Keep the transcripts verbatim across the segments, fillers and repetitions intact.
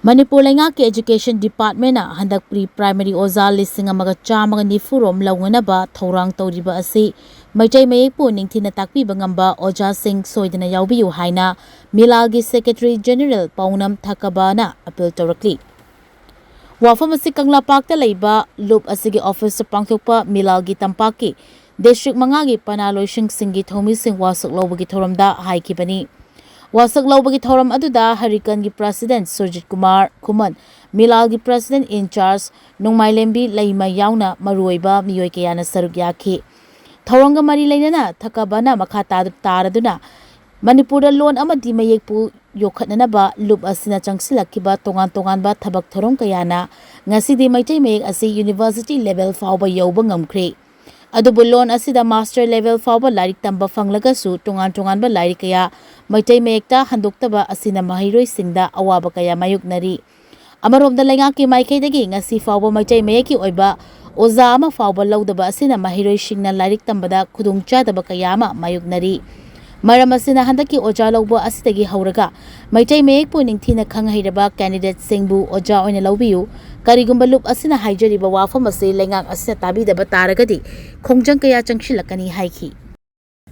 ꯃꯅꯤꯄꯨꯔ ꯂꯩꯉꯥꯛꯀꯤ Education Department ꯅ ꯍꯟꯗꯛ pre primary ꯑꯣꯖꯥ ꯂꯤꯁꯤꯡ ꯑꯃꯒ ꯆꯥꯝꯃꯒ ꯅꯤꯐꯨ ꯔꯣꯝ ꯂꯧꯅꯅꯕ ꯊꯧꯔꯥꯡ ꯇꯧꯔꯤꯕ ꯑꯁꯤ ꯃꯩꯇꯩ ꯃꯌꯦꯛꯄꯨ ꯅꯤꯡꯊꯤꯅ ꯇꯥꯛꯄꯤꯕ ꯉꯝꯕ ꯑꯣꯖꯥꯁꯤꯡ ꯁꯣꯏꯗꯅ ꯌꯥꯎꯕꯤꯌꯨ ꯍꯥꯏꯅ ꯃꯤꯂꯥꯜꯒꯤ Secretary General ꯄꯥꯎꯅꯝ ꯊꯀꯕꯅ appeal ꯇꯧꯔꯛꯂꯤ꯫ ꯋꯥꯐꯝ ꯑꯁꯤ ꯀꯪꯂꯥꯄꯥꯛꯇ ꯂꯩꯕ ꯂꯨꯞ ꯑꯁꯤꯒꯤ office ꯇ ꯄꯥꯡꯊꯣꯛꯄ ꯃꯤꯂꯥꯜꯒꯤ ꯇꯝꯄꯥꯛꯀꯤ district ꯃꯉꯥꯒꯤ ꯄꯅꯥ ꯂꯣꯏꯁꯪꯁꯤꯡꯒꯤ ꯊꯧꯃꯤꯁꯤꯡ ꯋꯥꯁꯛ ꯂꯧꯕꯒꯤ ꯊꯧꯔꯝꯗ ꯍꯥꯏꯈꯤꯕꯅꯤ꯫ ꯋꯥꯁꯛ ꯂꯧꯕꯒꯤ ꯊꯧꯔꯝ ꯑꯗꯨꯗ ꯍꯔꯤꯀꯟꯒꯤ President Surjit Kumar Khuman, ꯃꯤꯂꯥꯜꯒꯤ President in charge ꯅꯣꯡꯃꯥꯏꯂꯦꯝꯕꯤ ꯂꯩꯃ ꯌꯥꯎꯅ ꯃꯔꯨꯑꯣꯏꯕ ꯃꯤꯑꯣꯏ ꯀꯌꯥꯅ ꯁꯔꯨꯛ ꯌꯥꯈꯤ꯫ ꯊꯧꯔꯝꯒ ꯃꯔꯤ ꯂꯩꯅꯅ ꯊꯀꯕꯅ ꯃꯈꯥ ꯇꯥ-, ꯇꯥꯔꯗꯨꯅ ꯃꯅꯤꯄꯨꯔꯗ ꯂꯣꯟ ꯑꯃꯗꯤ ꯃꯌꯦꯛꯄꯨ ꯌꯣꯛꯈꯠꯅꯅꯕ ꯂꯨꯞ ꯑꯁꯤꯅ ꯆꯪꯁꯤꯜꯂꯛꯈꯤꯕ ꯇꯣꯉꯥꯟ ꯇꯣꯉꯥꯟꯕ ꯊꯕꯛ ꯊꯧꯔꯝ ꯀꯌꯥꯅ ꯉꯁꯤꯗꯤ ꯃꯩꯇꯩ ꯃꯌꯦꯛ ꯑꯁꯤ university level ꯐꯥꯎꯕ ꯌꯧꯕ ꯉꯝꯈ꯭ꯔꯦ꯫ ꯑꯗꯨꯕꯨ ꯂꯣꯟ ꯑꯁꯤꯗ master level ꯐꯥꯎꯕ ꯂꯥꯏꯔꯤꯛ ꯇꯝꯕ ꯐꯪꯂꯒꯁꯨ ꯇꯣꯉꯥꯟ ꯇꯣꯉꯥꯟꯕ ꯂꯥꯏꯔꯤꯛ ꯀꯌꯥ ꯃꯩꯇꯩ ꯃꯌꯦꯛꯇ ꯍꯟꯗꯣꯛꯇꯕ ꯑꯁꯤꯅ ꯃꯍꯩꯔꯣꯏꯁꯤꯡꯗ ꯑꯋꯥꯕ ꯀꯌꯥ ꯃꯥꯌꯣꯛꯅꯔꯤ꯫ ꯑꯃꯔꯣꯝꯗ ꯂꯩꯉꯥꯛꯀꯤ ꯃꯥꯏꯀꯩꯗꯒꯤ ꯉꯁꯤ ꯐꯥꯎꯕ ꯃꯩꯇꯩ ꯃꯌꯦꯛꯀꯤ ꯑꯣꯏꯕ ꯑꯣꯖꯥ ꯑꯃ ꯐꯥꯎꯕ ꯂꯧꯗꯕ ꯑꯁꯤꯅ ꯃꯍꯩꯔꯣꯏꯁꯤꯡꯅ ꯂꯥꯏꯔꯤꯛ ꯇꯝꯕꯗ ꯈꯨꯗꯣꯡꯆꯥꯗꯕ ꯀꯌꯥ ꯑꯃ ꯃꯥꯌꯣꯛꯅꯔꯤ꯫ ꯃꯔꯝ ꯑꯁꯤꯅ ꯍꯟꯗꯛꯀꯤ ꯑꯣꯖꯥ ꯂꯧꯕ ꯑꯁꯤꯗꯒꯤ ꯍꯧꯔꯒ ꯃꯩꯇꯩ ꯃꯌꯦꯛꯄꯨ ꯅꯤꯡꯊꯤꯅ ꯈꯪ ꯍꯩꯔꯕ candidateꯁꯤꯡꯕꯨ ꯑꯣꯖꯥ ꯑꯣꯏꯅ ꯂꯧꯕꯤꯌꯨ꯫ ꯀꯔꯤꯒꯨꯝꯕ ꯂꯨꯞ ꯑꯁꯤꯅ ꯍꯥꯏꯖꯔꯤꯕ ꯋꯥꯐꯝ ꯑꯁꯤ ꯂꯩꯉꯥꯛ ꯑꯁꯤꯅ ꯇꯥꯕꯤꯗꯕ ꯇꯥꯔꯒꯗꯤ ꯈꯣꯡꯖꯪ ꯀꯌꯥ ꯆꯪꯁꯤꯜꯂꯛꯀꯅꯤ ꯍꯥꯏꯈꯤ꯫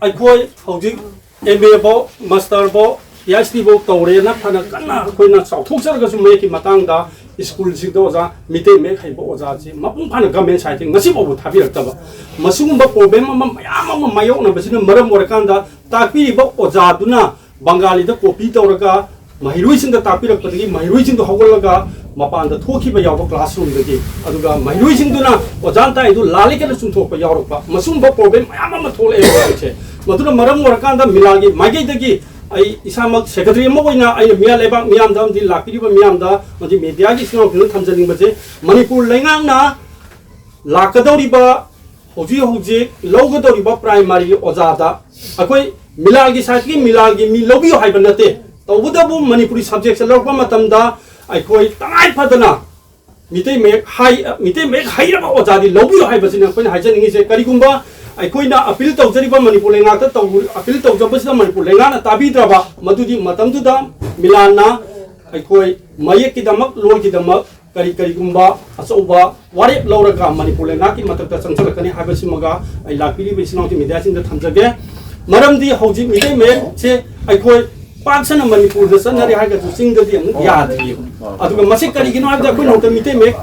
ꯑꯩꯈꯣꯏ ꯍꯧꯖꯤꯛ M A ꯐꯥꯎ, master ꯐꯥꯎ, P H D ꯐꯥꯎ ꯇꯧꯔꯦꯅ ꯐꯅ ꯀꯟꯅ ꯑꯩꯈꯣꯏꯅ ꯆꯥꯎꯊꯣꯛꯆꯔꯒꯁꯨ ꯃꯌꯦꯛꯀꯤ ꯃꯇꯥꯡꯗ ꯁ꯭ꯀꯨꯜꯁꯤꯡꯗ ꯑꯣꯖꯥ, ꯃꯤꯇꯩ ꯃꯌꯦꯛ ꯍꯩꯕ ꯑꯣꯖꯥꯁꯤ ꯃꯄꯨꯡ ꯐꯥꯅ government side ꯇꯒꯤ ꯉꯁꯤ ꯐꯥꯎꯕ ꯊꯥꯕꯤꯔꯛꯇꯕ, ꯃꯁꯤꯒꯨꯝꯕ problem ꯑꯃ ꯃꯌꯥꯝ ꯑꯃ ꯃꯥꯌꯣꯛꯅꯕꯁꯤꯅ ꯃꯔꯝ ꯑꯣꯏꯔꯀꯥꯟꯗ ꯇꯥꯛꯄꯤꯔꯤꯕ ꯑꯣꯖꯥꯗꯨꯅ ꯕꯪꯒꯥꯂꯤꯗ copy ꯇꯧꯔꯒ ꯃꯍꯩꯔꯣꯏꯁꯤꯡꯗ ꯇꯥꯛꯄꯤꯔꯛꯄꯗꯒꯤ ꯃꯍꯩꯔꯣꯏꯁꯤꯡꯗꯣ ꯍꯧꯒꯠꯂꯒ ꯃꯄꯥꯟꯗ ꯊꯣꯛꯈꯤꯕ ꯌꯥꯎꯕ classroom ꯗꯒꯤ, ꯑꯗꯨꯒ ꯃꯍꯩꯔꯣꯏꯁꯤꯡꯗꯨꯅ ꯑꯣꯖꯥꯅ ꯇꯥꯛꯏꯗꯨ ꯂꯥꯜꯂꯦ ꯀꯥꯏꯅ ꯆꯨꯝꯊꯣꯛꯄ ꯌꯥꯎꯔꯛꯄ, ꯃꯁꯤꯒꯨꯝꯕ problem ꯃꯌꯥꯝ ꯑꯃ ꯊꯣꯛꯂꯛꯑꯦ ꯍꯧꯖꯤꯛꯁꯦ꯫ ꯃꯗꯨꯅ ꯃꯔꯝ ꯑꯣꯏꯔꯀꯥꯟꯗ ꯃꯤꯂꯥꯜꯒꯤ ꯃꯥꯏꯀꯩꯗꯒꯤ ꯑꯩ ꯏꯁꯥꯃꯛ secretary ꯑꯃ ꯑꯣꯏꯅ ꯑꯩꯅ ꯃꯤꯌꯥ ꯂꯩꯕꯥꯛ ꯃꯤꯌꯥꯝꯗ ꯑꯃꯗꯤ ꯂꯥꯛꯄꯤꯔꯤꯕ ꯃꯤꯌꯥꯝꯗ ꯑꯃꯗꯤ media ꯒꯤ ꯏꯆꯤꯟ ꯏꯅꯥꯎꯁꯤꯡꯗ ꯊꯝꯖꯅꯤꯡꯕꯁꯦ, ꯃꯅꯤꯄꯨꯔ ꯂꯩꯉꯥꯛꯅ ꯂꯥꯛꯀꯗꯧꯔꯤꯕ, ꯍꯧꯖꯤꯛ ꯍꯧꯖꯤꯛ ꯂꯧꯒꯗꯧꯔꯤꯕ primary ꯒꯤ ꯑꯣꯖꯥꯗ ꯑꯩꯈꯣꯏ ꯃꯤꯂꯥꯜꯒꯤ side ꯀꯤ ꯃꯤꯂꯥꯜꯒꯤ ꯃꯤ ꯂꯧꯕꯤꯌꯨ ꯍꯥꯏꯕ ꯅꯠꯇꯦ꯫ ꯇꯧꯕꯇꯕꯨ ꯃꯅꯤꯄꯨꯔꯤ subject ꯁꯦ ꯂꯧꯔꯛꯄ ꯃꯇꯝꯗ ꯑꯩꯈꯣꯏ ꯇꯉꯥꯏ ꯐꯗꯅ ꯃꯤꯇꯩ ꯃꯌꯦꯛ ꯍꯥꯏ-, ꯃꯤꯇꯩ ꯃꯌꯦꯛ ꯍꯩꯔꯕ ꯑꯣꯖꯥꯗꯤ ꯂꯧꯕꯤꯌꯨ ꯍꯥꯏꯕꯁꯤꯅꯤ ꯑꯩꯈꯣꯏꯅ ꯍꯥꯏꯖꯅꯤꯡꯉꯤꯁꯦ꯫ ꯀꯔꯤꯒꯨꯝꯕ ꯑꯩꯈꯣꯏꯅ appeal ꯇꯧꯖꯔꯤꯕ ꯃꯅꯤꯄꯨꯔ ꯂꯩꯉꯥꯛꯇ ꯇꯧ-, appeal ꯇꯧꯖꯕꯁꯤꯗ ꯃꯅꯤꯄꯨꯔ ꯂꯩꯉꯥꯛꯅ ꯇꯥꯕꯤꯗ꯭ꯔꯕ, ꯃꯗꯨꯗꯤ ꯃꯇꯝꯗꯨꯗ ꯃꯤꯂꯥꯜꯅ ꯑꯩꯈꯣꯏ ꯃꯌꯦꯛꯀꯤꯗꯃꯛ, ꯂꯣꯟꯒꯤꯗꯃꯛ ꯀꯔꯤ ꯀꯔꯤꯒꯨꯝꯕ ꯑꯆꯧꯕ ꯋꯥꯔꯦꯞ ꯂꯧꯔꯒ ꯃꯅꯤꯄꯨꯔ ꯂꯩꯉꯥꯛꯀꯤ ꯃꯊꯛꯇ ꯆꯪꯁꯤꯜꯂꯛꯀꯅꯤ ꯍꯥꯏꯕꯁꯤꯃꯒ ꯑꯩ ꯂꯥꯛꯄꯤꯔꯤꯕ ꯏꯆꯤꯟ ꯏꯅꯥꯎꯁꯤꯡ ꯃꯤꯗꯤꯌꯥꯁꯤꯡꯗ ꯊꯝꯖꯒꯦ꯫ ꯃꯔꯝꯗꯤ ꯍꯧꯖꯤꯛ ꯃꯤꯇꯩ ꯃꯌꯦꯛꯁꯦ ꯑꯩꯈꯣꯏ ꯄꯥꯛ ꯁꯟꯅ ꯃꯅꯤꯄꯨꯔꯗ ꯆꯠꯅꯔꯤ ꯍꯥꯏꯔꯒꯁꯨ ꯆꯤꯡꯗꯗꯤ ꯑꯃꯨꯛ ꯌꯥꯗ꯭ꯔꯤꯑꯕ꯫ ꯑꯗꯨꯒ ꯃꯁꯤ ꯀꯔꯤꯒꯤꯅꯣ ꯍꯥꯏꯕꯗ ꯑꯩꯈꯣꯏꯅ ꯍꯧꯖꯤꯛ ꯃꯤꯇꯩ ꯃꯌꯦꯛ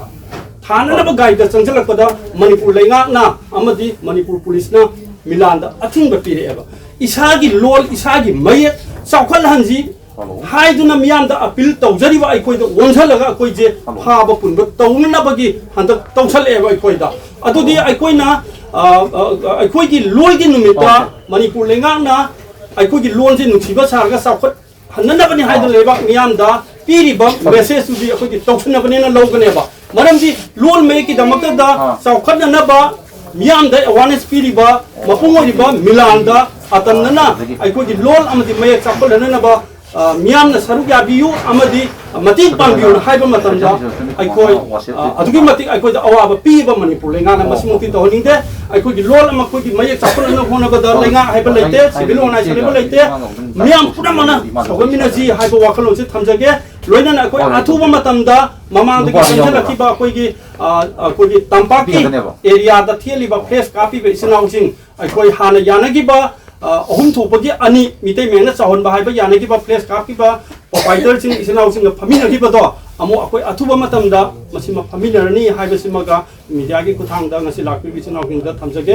ꯊꯥꯅꯅꯕ ꯒꯥꯏꯗ ꯆꯪꯁꯤꯜꯂꯛꯄꯗ ꯃꯅꯤꯄꯨꯔ ꯂꯩꯉꯥꯛꯅ ꯑꯃꯗꯤ ꯃꯅꯤꯄꯨꯔ ꯄꯨꯂꯤꯁꯅ ꯃꯤꯂꯥꯟꯗ ꯑꯊꯤꯡꯕ ꯄꯤꯔꯛꯑꯦꯕ꯫ ꯏꯁꯥꯒꯤ ꯂꯣꯜ, ꯏꯁꯥꯒꯤ ꯃꯌꯦꯛ ꯆꯥꯎꯈꯠꯍꯟꯁꯤ ꯍꯥꯏꯗꯨꯅ ꯃꯤꯌꯥꯝꯗ ꯑꯄꯤꯜ ꯇꯧꯖꯔꯤꯕ ꯑꯩꯈꯣꯏꯗ ꯑꯣꯟꯁꯤꯜꯂꯒ ꯑꯩꯈꯣꯏꯁꯦ ꯐꯥꯕ ꯄꯨꯟꯕ ꯇꯧꯅꯅꯕꯒꯤ ꯍꯟꯗꯛ ꯇꯧꯁꯜꯂꯛꯑꯦꯕ ꯑꯩꯈꯣꯏꯗ꯫ ꯑꯗꯨꯗꯤ ꯑꯩꯈꯣꯏꯅ, ꯑ, ꯑ, ꯑꯩꯈꯣꯏꯒꯤ ꯂꯣꯜꯒꯤ ꯅꯨꯃꯤꯠꯇ ꯃꯅꯤꯄꯨꯔ ꯂꯩꯉꯥꯛꯅ ꯑꯩꯈꯣꯏꯒꯤ ꯂꯣꯟꯁꯦ ꯅꯨꯡꯁꯤꯕ ꯁꯥꯔꯒ ꯆꯥꯎꯈꯠ ꯍꯟꯅꯅꯕꯅꯤ ꯍꯥꯏꯗꯅ ꯂꯩꯕꯥꯛ ꯃꯤꯌꯥꯝꯗ ꯄꯤꯔꯤꯕ ꯃꯦꯁꯦꯖꯇꯨꯗꯤ ꯑꯩꯈꯣꯏꯗꯤ ꯇꯧꯁꯤꯟꯅꯕꯅꯦꯅ ꯂꯧꯒꯅꯦꯕ꯫ ꯃꯔꯝꯗꯤ ꯂꯣꯟ ꯃꯌꯦꯛꯀꯤꯗꯃꯛꯇꯗ ꯆꯥꯎꯈꯠꯅꯅꯕ ꯃꯤꯌꯥꯝꯗ ꯑꯦꯋꯥꯔꯅꯦꯁ ꯄꯤꯔꯤꯕ ꯃꯄꯨꯡ ꯑꯣꯏꯔꯤꯕ ꯃꯤꯂꯥꯟꯗ ꯑꯇꯝꯅꯅ ꯑꯩꯈꯣꯏꯒꯤ ꯂꯣꯟ ꯑꯃꯗꯤ ꯃꯌꯦꯛ ꯆꯥꯎꯈꯠꯍꯟꯅꯅꯕ, ꯑ, ꯃꯤꯌꯥꯝꯅ ꯁꯔꯨꯛ ꯌꯥꯕꯤꯌꯨ ꯑꯃꯗꯤ ꯃꯇꯦꯡ ꯄꯥꯡꯕꯤꯌꯨꯅ ꯍꯥꯏꯕ ꯃꯇꯝꯗ ꯑꯩꯈꯣꯏ, ꯑ, ꯑꯗꯨꯛꯀꯤ ꯃꯇꯤꯛ ꯑꯩꯈꯣꯏꯗ ꯑꯋꯥꯕ ꯄꯤꯕ ꯃꯅꯤꯄꯨꯔ ꯂꯩꯉꯥꯛꯅ ꯃꯁꯤꯃꯛꯇꯤ ꯇꯧꯍꯟꯅꯤꯡꯗꯦ꯫ ꯑꯩꯈꯣꯏꯒꯤ ꯂꯣꯟ ꯑꯃ ꯑꯩꯈꯣꯏꯒꯤ ꯃꯌꯦꯛ ꯆꯥꯎꯈꯠꯅꯅꯕ ꯍꯣꯠꯅꯕꯗ ꯂꯩꯉꯥꯛ ꯍꯥꯏꯕ ꯂꯩꯇꯦ, ꯁꯤꯚꯤꯜ ꯑꯣꯔꯒꯅꯥꯏꯖꯦꯁꯟ ꯍꯥꯏꯕ ꯂꯩꯇꯦ꯫ ꯃꯤꯌꯥꯝ ꯄꯨꯝꯅꯃꯛꯅ ꯁꯧꯒꯠꯃꯤꯟꯅꯁꯤ ꯍꯥꯏꯕ ꯋꯥꯈꯜꯂꯣꯟꯁꯤ ꯊꯝꯖꯒꯦ꯫ ꯂꯣꯏꯅꯅ ꯑꯩꯈꯣꯏ ꯑꯊꯨꯕ ꯃꯇꯝꯗ ꯃꯃꯥꯡꯗꯒꯤ ꯆꯪꯁꯤꯜꯂꯛꯈꯤꯕ ꯑꯩꯈꯣꯏꯒꯤ, ꯑ, ꯑꯩꯈꯣꯏꯒꯤ ꯇꯝꯄꯥꯛꯀꯤ ꯑꯦꯔꯤꯌꯥꯗ ꯊꯦꯠꯂꯤꯕ ꯐ꯭ꯂꯦꯛꯁ ꯀꯥꯞꯄꯤꯕ ꯏꯆꯤꯟ ꯏꯅꯥꯎꯁꯤꯡ ꯑꯩꯈꯣꯏ ꯍꯥꯟꯅ ꯌꯥꯅꯈꯤꯕ, ꯑ, ꯑꯍꯨꯝ ꯊꯣꯛꯄꯒꯤ ꯑꯅꯤ ꯃꯤꯇꯩ ꯃꯌꯦꯛꯅ ꯆꯥꯎꯍꯟꯕ ꯍꯥꯏꯕ ꯌꯥꯅꯈꯤꯕ ꯐ꯭ꯂꯦꯛꯁ ꯀꯥꯞꯈꯤꯕ ꯄ꯭ꯔꯣꯄꯥꯏꯇꯔꯁꯤꯡ ꯏꯆꯤꯟ ꯏꯅꯥꯎꯁꯤꯡꯒ ꯐꯝꯃꯤꯟꯅꯈꯤꯕꯗꯣ ꯑꯃꯨꯛ ꯑꯩꯈꯣꯏ ꯑꯊꯨꯕ ꯃꯇꯝꯗ ꯃꯁꯤꯃ ꯐꯝꯃꯤꯟꯅꯔꯅꯤ ꯍꯥꯏꯕꯁꯤꯃꯒ ꯃꯤꯗꯤꯌꯥꯒꯤ ꯈꯨꯠꯊꯥꯡꯗ ꯉꯁꯤ ꯂꯥꯛꯄꯤꯕ ꯏꯆꯤꯟ ꯏꯅꯥꯎꯁꯤꯡꯗ ꯊꯝꯖꯒꯦ꯫